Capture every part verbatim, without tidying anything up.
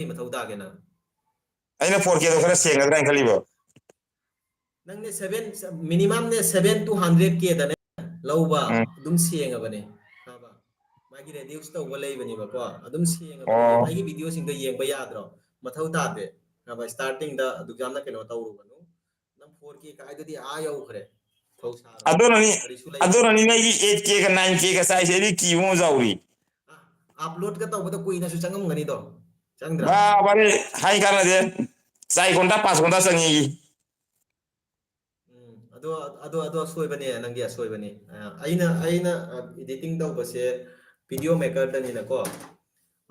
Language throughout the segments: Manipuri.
ꯀꯩ ꯃꯊꯧ ꯇꯥꯒꯦ ꯅꯪ? ꯑꯩꯅ ꯐꯣꯔ ꯀꯦꯗꯣ ꯈꯔ ꯁꯦꯡꯒꯗ꯭ꯔꯥ ꯍꯥꯏꯅ ꯈꯜꯂꯤꯕ꯫ ꯅꯪꯅꯦ ꯁꯚꯦꯟ, ꯃꯤꯅꯤꯃꯝꯅꯦ ꯁꯚꯦꯟ ꯇꯨ ꯍꯟꯗ꯭ꯔꯦꯗ ꯀꯦꯗꯅꯦ ꯂꯧꯕ ꯎꯝ꯫ ꯑꯗꯨꯝ ꯁꯦꯡꯉꯕꯅꯦ꯫ ꯈꯪꯉꯕ? ꯃꯥꯒꯤ ꯔꯦꯗ꯭ꯌꯨꯁ ꯇꯧꯕ ꯂꯩꯕꯅꯦꯕꯀꯣ, ꯑꯗꯨꯝ ꯁꯦꯡꯉꯕꯅꯦ꯫ ꯑꯣ꯫ ꯑꯩꯒꯤ ꯚꯤꯗꯤꯑꯣꯁꯤꯡꯗꯣ ꯌꯦꯡꯕ ꯌꯥꯗ꯭ꯔꯣ? ꯃꯊꯧ ꯇꯥꯗꯦ꯫ ꯈꯪꯉꯕ? ꯁ꯭ꯇꯥꯔꯇꯤꯡꯗ ꯑꯗꯨꯛ ꯌꯥꯝꯅ ꯀꯩꯅꯣ ꯇꯧꯔꯨꯒꯅꯨ꯫ ꯅꯪ ꯐꯣꯔ ꯀꯦ ꯀꯥꯏꯗꯨꯗꯤ ꯑꯥ ꯌꯧꯈ꯭ꯔꯦ꯫ ꯊꯧ ꯁꯥꯔꯣ꯫ ꯑꯗꯨꯅꯅꯤ ꯀꯔꯤꯁꯨ ꯂꯩꯇꯦ꯫ ꯑꯗꯨꯅꯅꯤ ꯑꯩꯒꯤ ꯑꯩꯠ ꯀꯦꯒ ꯅꯥꯏꯟ ꯀꯦꯒ ꯆꯥꯏꯁꯦ ꯑꯩꯗꯤ ꯀꯤꯕ ꯑꯃ ꯌꯥꯎꯔꯤ꯫ ꯑꯞꯂꯣꯗꯀ ꯇꯧꯕꯗ ꯀꯨꯏꯅꯁꯨ ꯆꯪꯉꯝꯒꯅꯤꯗꯣ꯫ ꯆꯪꯗ꯭ꯔꯥ? ꯕꯥꯕꯔꯦ, ꯍꯥꯏ ꯀꯥꯟꯅꯗꯦ꯫ ꯆꯥꯏ ꯀꯣꯟꯇꯥ ꯄꯥꯁ ꯀꯣꯟꯇꯥ ꯆꯪꯉꯤ꯫ ꯎꯝ, ꯑꯗꯣ, ꯑꯗꯣ, ꯑꯗꯣ ꯑꯁꯣꯏꯕꯅꯦ, ꯅꯪꯒꯤ ꯑꯁꯣꯏꯕꯅꯦ꯫ ꯑ, ꯑꯩꯅ, ꯑꯩꯅ, ꯑ, ꯏꯗꯤꯇꯤꯡ ꯇꯧꯕꯁꯦ ꯚꯤꯗꯤꯑꯣ ꯃꯦꯀꯔꯗꯅꯤꯅꯀꯣ꯫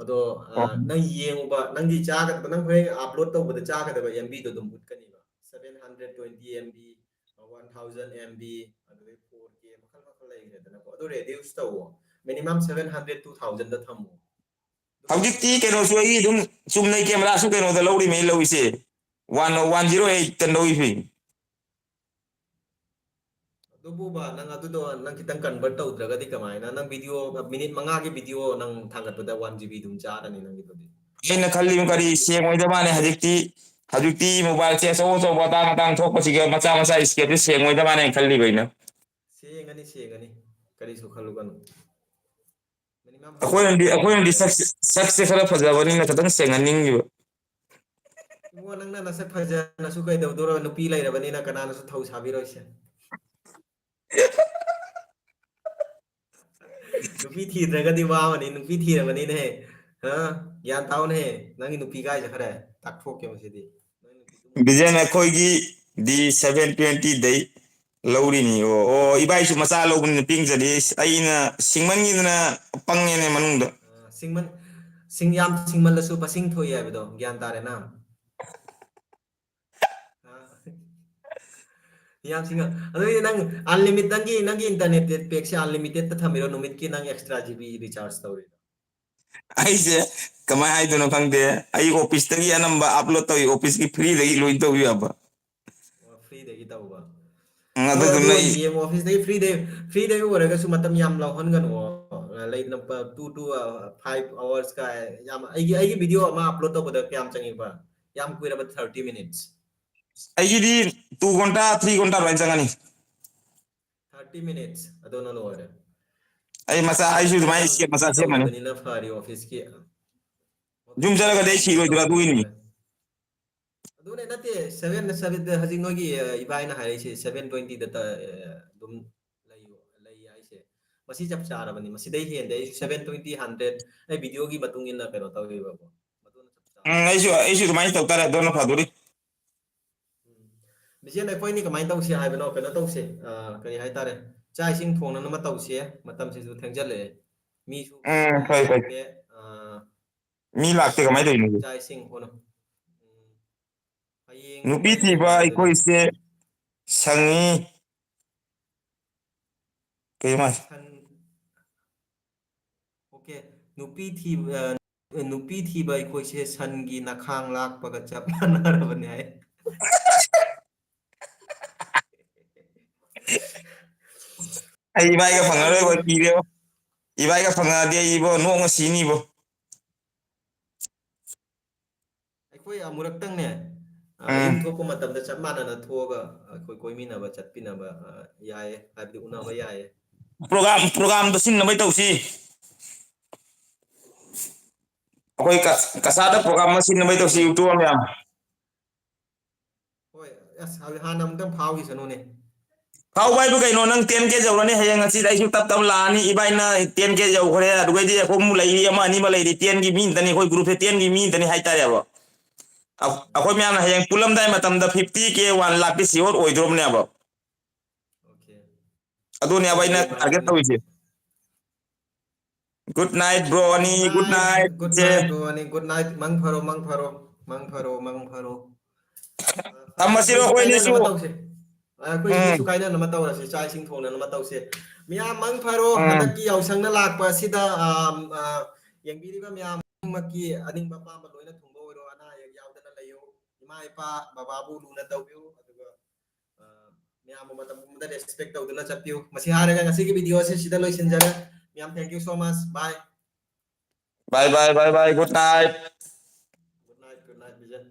ꯑꯗꯣ, ꯑ, ꯑꯣ꯫ ꯅꯪ ꯌꯦꯡꯉꯨꯕ, ꯅꯪꯒꯤ ꯆꯥꯒꯗꯕ, ꯅꯪ ꯍꯣꯔꯦꯟ ꯑꯞꯂꯣꯗ ꯇꯧꯕꯗ ꯆꯥꯒꯗꯕ ꯑꯦꯝꯕꯤꯗꯣ ꯑꯗꯨꯝ ꯎꯠꯀꯅꯤꯕ꯫ Seven hundred twenty MB, one thousand MB, ꯑꯗꯨꯗꯒꯤ ꯐꯣꯔ ꯀꯦ, ꯃꯈꯜ ꯃꯈꯜ ꯂꯩꯈ꯭ꯔꯦꯗꯅꯀꯣ꯫ ꯑꯗꯨ ꯔꯦꯗ꯭ꯌꯨꯁ ꯇꯧꯋꯣ꯫ ꯃꯤꯅꯤꯃꯝ ꯁꯚꯦꯟ ꯍꯟꯗ꯭ꯔꯦꯠ, ꯇꯨ ꯊꯥꯎꯖꯟꯗ ꯊꯝꯃꯣ꯫ ꯍꯧꯖꯤꯛꯇꯤ ꯀꯩꯅꯣꯁꯨ ꯑꯩ ꯑꯗꯨꯝ ꯆꯨꯝꯅꯩ ꯀꯦꯃꯦꯔꯥꯁꯨ ꯀꯩꯅꯣꯗ ꯂꯧꯔꯤꯃꯦ ꯑꯩ ꯂꯧꯔꯤꯁꯦ꯫ ꯋꯥꯟ, ꯋꯥꯟ ꯖꯤꯔꯣ ꯑꯩꯠꯇ ꯂꯧꯔꯤꯁꯦ꯫ ꯑꯗꯨꯕꯨꯕ, ꯅꯪ ꯑꯗꯨꯗꯣ ꯅꯪ ꯈꯤꯇꯪ ꯀꯟꯚꯔꯠ ꯇꯧꯗ꯭ꯔꯒꯗꯤ ꯀꯃꯥꯏꯅ? ꯅꯪ ꯚꯤꯗꯤꯑꯣ, ꯃꯤꯅꯤꯠ ꯃꯉꯥꯒꯤ ꯚꯤꯗꯤꯑꯣ ꯅꯪ ꯊꯥꯡꯒꯠꯄꯗ ꯋꯥꯟ ꯖꯤ ꯕꯤ ꯑꯗꯨꯝ ꯆꯥꯔꯅꯤ ꯅꯪꯒꯤꯗꯨꯗꯤ꯫ ꯑꯩꯅ ꯈꯜꯂꯤꯕ ꯀꯔꯤ ꯁꯦꯡꯉꯣꯏꯗ ꯃꯥꯅꯦ꯫ ꯍꯧꯖꯤꯛꯇꯤ, ꯍꯧꯖꯤꯛꯇꯤ ꯃꯣꯕꯥꯏꯜꯁꯦ ꯑꯆꯧ ꯑꯆꯧꯕ ꯑꯇꯥꯡ ꯑꯇꯥꯡ ꯊꯣꯛꯄꯁꯤꯒ ꯃꯆꯥ ꯃꯆꯥ ꯏꯁꯀꯦꯞꯁꯦ ꯁꯦꯡꯉꯣꯏꯗ ꯃꯥꯅꯦ ꯈꯜꯂꯤꯕ ꯑꯩꯅ꯫ ꯁꯦꯡꯒꯅꯤ, ꯁꯦꯡꯒꯅꯤ, ꯀꯔꯤꯁꯨ ꯈꯜꯂꯨꯒꯅꯨ꯫ ꯃꯤꯅꯤꯃꯝ ꯑꯩꯈꯣꯏꯅꯗꯤ, ꯍꯟꯗ꯭ꯔꯦꯠ ꯑꯩꯈꯣꯏꯅꯗꯤ ꯇꯧꯕꯤꯔꯒꯦ꯫ ꯁꯛꯁꯦ, ꯁꯛꯁꯦ ꯈꯔ ꯐꯖꯕꯅꯤꯅ ꯈꯤꯇꯪ ꯁꯦꯡꯍꯟꯅꯤꯡꯉꯤꯕ꯫ ꯏꯕꯨꯡꯉꯣ, ꯅꯪꯅ ꯅꯁꯛ ꯐꯖꯅꯁꯨ ꯀꯩꯗꯧꯗꯣꯔ? ꯅꯨꯄꯤ ꯂꯩꯔꯕꯅꯤꯅ ꯀꯅꯥꯅꯁꯨ ꯊꯧ ꯁꯥꯕꯤꯔꯣꯏꯁꯦ꯫ ꯅꯨꯄꯤ ꯊꯤꯗ꯭ꯔꯒꯗꯤ ꯋꯥꯕꯅꯤ, ꯅꯨꯄꯤ ꯊꯤꯔꯕꯅꯤꯅꯦꯍꯦ꯫ ꯍꯥ? ꯒ꯭ꯌꯥꯟ ꯇꯥꯎꯅꯦꯍꯦ꯫ ꯅꯪꯒꯤ ꯅꯨꯄꯤ ꯀꯥꯏꯁꯦ ꯈꯔ ꯇꯥꯛꯊꯣꯛꯀꯦ ꯃꯁꯤꯗꯤ꯫ ꯅꯪ ꯅꯨꯄꯤ ꯕꯤꯖꯦꯟ, ꯑꯩꯈꯣꯏꯒꯤ ꯗꯤ ꯁꯚꯦꯟ ꯇ꯭ꯋꯦꯟꯇꯤꯗꯩ ꯂꯧꯔꯤꯅꯤ꯫ ꯑꯣ, ꯑꯣ, ꯏꯕꯥꯏꯁꯨ ꯃꯆꯥ ꯂꯧꯕꯅꯤꯅ ꯄꯤꯡꯖꯗꯤ ꯑꯩꯅ ꯁꯤꯡꯃꯟꯈꯤꯗꯅ ꯄꯪꯉꯦꯅꯦ ꯃꯅꯨꯡꯗ꯫ ꯑ, ꯁꯤꯡꯃꯟ-, ꯁꯤꯡ ꯌꯥꯝ ꯁꯤꯡꯃꯜꯂꯁꯨ ꯃꯁꯤꯡ ꯊꯣꯛꯏ ꯍꯥꯏꯕꯗꯣ ꯒ꯭ꯌꯥꯟ ꯇꯥꯔꯦꯅ? ꯑ, ꯌꯥꯝ ꯁꯤꯡꯉ-, ꯑꯗꯨꯗꯤ ꯅꯪ unlimited, ꯅꯪꯒꯤ, ꯅꯪꯒꯤ internet packꯁꯦ unlimitedꯇ ꯊꯝꯃꯤꯔꯣ? ꯅꯨꯃꯤꯠꯀꯤ ꯅꯪ extra GB recharge ꯇꯧꯔꯤꯔꯣ? ꯑꯩꯁꯦ ꯀꯃꯥꯏꯅ ꯍꯥꯏꯗꯣꯏꯅꯣ ꯈꯪꯗꯦ꯫ ꯑꯩ officeꯇꯒꯤ ꯑꯅꯝꯕ upload ꯇꯧꯏ, officeꯀꯤ freeꯗꯒꯤ ꯂꯣꯏ ꯇꯧꯏ ꯌꯥꯕ꯫ ꯑꯣ, freeꯗꯒꯤ ꯇꯧꯕ꯫ ꯎꯝ, ꯍꯣꯏ, ꯑꯗꯨ ꯑꯗꯨꯗꯨꯅ ꯑꯩ ꯌꯦꯡꯉꯣ, officeꯇꯒꯤ freeꯗꯒꯤ, freeꯗꯒꯤ ꯑꯣꯏꯔꯒꯁꯨ ꯃꯇꯝ ꯌꯥꯝ ꯂꯧꯍꯟꯒꯅꯨ꯫ ꯂꯩꯗꯅ ꯇꯨ ꯇꯨ ꯐꯥꯏꯚ ꯑꯋꯥꯔꯁ ꯀꯥꯏ ꯌꯥꯝ ꯑꯩꯒꯤ ꯑꯩꯒꯤ ꯚꯤꯗꯤꯑꯣ ꯑꯃ ꯑꯞꯂꯣꯗ ꯇꯧꯕꯗ ꯀꯌꯥꯝ ꯆꯪꯉꯤꯕ? ꯌꯥꯝ ꯀꯨꯏꯔꯕ? Thirty minutes? ꯑꯩꯒꯤꯗꯤ two ghonta three ghonta ꯑꯗꯨꯃꯥꯏꯅ ꯆꯪꯉꯅꯤ꯫ Thirty minutes ꯑꯗꯨꯅ ꯂꯣꯏꯔꯦ꯫ ꯑꯩ ꯃꯆꯥ ꯑꯩꯁꯨ ꯑꯗꯨꯃꯥꯏꯅ ꯏꯁꯀꯦꯞ ꯃꯆꯥ ꯁꯦꯝꯃꯅꯤ꯫ ꯇꯧꯗꯕꯅꯤꯅ ꯐꯔꯦ ꯑꯣꯐꯤꯁꯀꯤ꯫ ꯌꯨꯝ ꯆꯠꯂꯒꯗꯤ ꯑꯩ ꯁꯤꯔꯣꯏꯗ꯭ꯔꯥ ꯑꯗꯨꯒꯤꯅꯤ꯫ ꯑꯗꯨꯅꯦ ꯅꯠꯇꯦ seven seven ꯍꯧꯖꯤꯛ ꯅꯣꯏꯒꯤ ꯏꯕꯥꯏꯅ ꯍꯥꯏꯔꯛꯏꯁꯦ seven twenty ꯗ ꯑꯗꯨꯝ ꯂꯩꯌꯣ ꯂꯩ ꯍꯥꯏꯁꯦ꯫ ꯃꯁꯤ ꯆꯞ ꯆꯥꯔꯕꯅꯤ꯫ ꯃꯁꯤꯗꯩ ꯍꯦꯟꯗꯦ꯫ ꯑꯩꯁꯨ seven twenty hundred ꯑꯩ ꯚꯤꯗꯤꯑꯣꯒꯤ ꯃꯇꯨꯡ ꯏꯟꯅ ꯀꯩꯅꯣ ꯇꯧꯔꯤꯕꯀꯣ꯫ ꯃꯗꯨꯅ ꯆꯞ ꯆꯥꯔꯕꯅꯤ꯫ ꯎꯝ, ꯑꯩꯁꯨ ꯑꯩꯁꯨ ꯑꯗꯨꯃꯥꯏꯅ ꯇꯧ ꯇꯥꯔꯦ, ꯑꯗꯨꯅ ꯐꯗꯣꯔꯤ꯫ ꯎꯝ꯫ ꯕꯤꯖꯦꯟ, ꯑꯩꯈꯣꯏꯅꯤ ꯀꯃꯥꯏꯅ ꯇꯧꯁꯤ ꯍꯥꯏꯕꯅꯣ? ꯀꯩꯅꯣ ꯇꯧꯁꯤ, ꯑ, ꯀꯔꯤ ꯍꯥꯏꯇꯥꯔꯦ, ꯆꯥꯛ ꯏꯁꯤꯡ ꯊꯣꯡꯅꯅꯕ ꯇꯧꯁꯤ꯫ ꯃꯇꯝꯁꯤꯁꯨ ꯊꯦꯡꯖꯜꯂꯛꯑꯦ꯫ ꯃꯤꯁꯨ ꯎꯝ, ꯐꯩ, ꯐꯩ꯫ ꯑ, ꯃꯤ ꯂꯥꯛꯇꯦ, ꯀꯃꯥꯏꯅ ꯇꯧꯔꯤꯅꯣ? ꯆꯥꯛ ꯏꯁꯤꯡ ꯍꯣꯠꯅ-, ꯎꯝ꯫ ꯍꯌꯦꯡ ꯅꯨꯄꯤ ꯀꯃꯥꯏꯅ ꯊꯤꯕ ꯇꯧꯁꯤ ꯍꯥꯏꯕꯅꯣ? ꯑꯩꯈꯣꯏꯁꯦ ꯁꯪꯉꯤ꯫ ꯀꯩ ꯃꯥ-, ꯁꯟ-, OK, ꯅꯨꯄꯤ ꯊꯤꯕ, ꯑ, ꯅꯨꯄꯤ ꯊꯤꯕ ꯑꯩꯈꯣꯏꯁꯦ ꯁꯟꯒꯤ ꯅꯈꯥꯡ ꯂꯥꯛꯄꯒ ꯆꯞ ꯃꯥꯟꯅꯔꯕꯅꯦ ꯍꯥꯏ꯫ ꯑꯩ ꯏꯕꯥꯏꯒ ꯀꯩꯅꯣ ꯐꯪꯉꯔꯣꯏꯕꯣ, ꯇꯧꯔꯤꯁꯦ꯫ ꯑꯩ ꯀꯤꯔꯦꯕꯣ꯫ ꯏꯕꯥꯏꯒ ꯐꯪꯉꯛꯑꯗꯤ ꯑꯩ ꯏꯕꯣ ꯅꯣꯛꯅ ꯁꯤꯅꯤꯕꯣ꯫ ꯑꯩꯈꯣꯏ ꯑꯃꯨꯔꯛꯇꯪꯅꯦ, ꯑ, ꯎꯝ꯫ ꯌꯨꯝ ꯊꯣꯛꯄ ꯃꯇꯝꯗ ꯆꯞ ꯃꯥꯟꯅꯅ ꯊꯣꯛꯑꯒ ꯑꯩꯈꯣꯏ ꯀꯣꯏꯃꯤꯟꯅꯕ, ꯆꯠꯃꯤꯟꯅꯕ, ꯑ, ꯌꯥꯏꯌꯦ, ꯍꯥꯏꯕꯗꯤ ꯎꯅꯕ ꯌꯥꯏꯌꯦ꯫ ꯄ꯭ꯔꯣꯒ꯭ꯔꯥꯝ, ꯄ꯭ꯔꯣꯒ꯭ꯔꯥꯝꯗꯣ ꯁꯤꯟꯅꯕꯩ ꯇꯧꯁꯤ꯫ ꯑꯩꯈꯣꯏ ꯀ-, ꯀꯁꯥꯗ ꯄ꯭ꯔꯣꯒ꯭ꯔꯥꯝ ꯑꯃ ꯁꯤꯟꯅꯕꯩ ꯇꯧꯁꯤ, ꯌꯨꯇ꯭ꯌꯨꯕꯔ ꯃꯌꯥꯝ꯫ ꯍꯣꯏ, ꯑꯁ, ꯍꯧꯖꯤꯛ ꯍꯥꯟꯅ ꯑꯃꯨꯛꯇꯪ ꯐꯥꯎꯈꯤꯁꯅꯨꯅꯦ꯫ ꯐꯥꯎꯕ ꯍꯥꯏꯕꯨ ꯀꯩꯅꯣ, ꯅꯪ ten K ꯌꯧꯔꯅꯤ ꯍꯌꯦꯡ ꯍꯪꯆꯤꯠ, ꯑꯩꯁꯨ ꯇꯞ ꯇꯞ ꯂꯥꯛꯑꯅꯤ, ꯏꯕꯥꯏꯅ ten K ꯌꯧꯈ꯭ꯔꯦ, ꯑꯗꯨꯒꯩꯗꯤ ꯑꯩꯈꯣꯏ ꯑꯃꯨꯛ ꯂꯩꯔꯤ, ꯑꯃ ꯑꯅꯤ ꯑꯃ ꯂꯩꯔꯤ, ten ꯒꯤ ꯃꯤ ꯑꯃꯇꯅꯤ, ꯑꯩꯈꯣꯏ group ꯁꯦ ten ꯒꯤ ꯃꯤ ꯑꯃꯇꯅꯤ ꯍꯥꯏꯇꯥꯔꯦꯕ꯫ ꯑ-, ꯑꯩꯈꯣꯏ ꯃꯌꯥꯝꯅ ꯍꯌꯦꯡ ꯄꯨꯜꯂꯝꯗꯥꯏ ꯃꯇꯝꯗ fifty K, one lakh T sure ꯑꯣꯏꯗ꯭ꯔꯣꯕꯅꯦꯕ꯫ OK꯫ ꯑꯗꯨꯅꯦꯕ ꯑꯩꯅ target ꯇꯧꯔꯤꯁꯦ꯫ Good night, bro ꯑꯅꯤ, good night, Good ꯁꯦ꯫ night, bro ꯑꯅꯤ, good night, ꯃꯪ ꯐꯔꯣ, ꯃꯪ ꯐꯔꯣ, ꯃꯪ ꯐꯔꯣ, ꯃꯪ ꯐꯔꯣ꯫ ꯑ, ꯐꯔꯦ, ꯊꯝꯃꯁꯤꯔꯣ ꯑꯩꯈꯣꯏꯁꯨ ꯑꯩꯈꯣꯏ ꯑꯅꯤꯁꯨ? ꯀꯥꯏꯅꯅꯕ ꯇꯧꯁꯦ꯫ ꯑ, ꯑꯩꯈꯣꯏ ꯎꯝ꯫ ꯑꯅꯤꯁꯨ ꯀꯥꯏꯅꯅꯕ ꯇꯧꯔꯁꯦ, ꯆꯥꯛ ꯏꯁꯤꯡ ꯊꯣꯡꯅꯅꯕ ꯇꯧꯁꯦ꯫ ꯃꯤꯌꯥꯝ ꯃꯪ ꯐꯔꯣ, ꯎꯝ꯫ ꯍꯟꯗꯛꯀꯤ ꯌꯥꯎꯁꯪꯅ ꯂꯥꯛꯄ ꯑꯁꯤꯗ, ꯑ, ꯑ, ꯌꯦꯡꯕꯤꯔꯤꯕ ꯃꯌꯥꯝ ꯈꯨꯗꯤꯡꯃꯛꯀꯤ ꯑꯅꯤꯡꯕ ꯑꯄꯥꯝꯕ ꯂꯣꯏꯅ ꯊꯨꯡꯕ ꯑꯣꯏꯔꯣ, ꯑꯅꯥ ꯑꯌꯦꯛ ꯌꯥꯎꯗꯅ ꯂꯩꯌꯨ, ꯏꯃꯥ ꯏꯄꯥ ꯕꯕꯥꯕꯨ ꯂꯨꯅ ꯇꯧꯕꯤꯌꯨ, ꯑꯗꯨꯒ, ꯑ, ꯃꯌꯥꯝꯕꯨ ꯃꯇꯝ ꯄꯨꯝꯕꯗ respect ꯇꯧꯗꯨꯅ ꯆꯠꯄꯤꯌꯨ꯫ ꯃꯁꯤ ꯍꯥꯏꯔꯒ ꯉꯁꯤꯒꯤ video ꯑꯁꯤ ꯁꯤꯗ ꯂꯣꯏꯁꯤꯟꯖꯔꯦ꯫ Yam, thank you so much. Bye. Bye bye bye bye. Good night. Good night, good night, Bijen.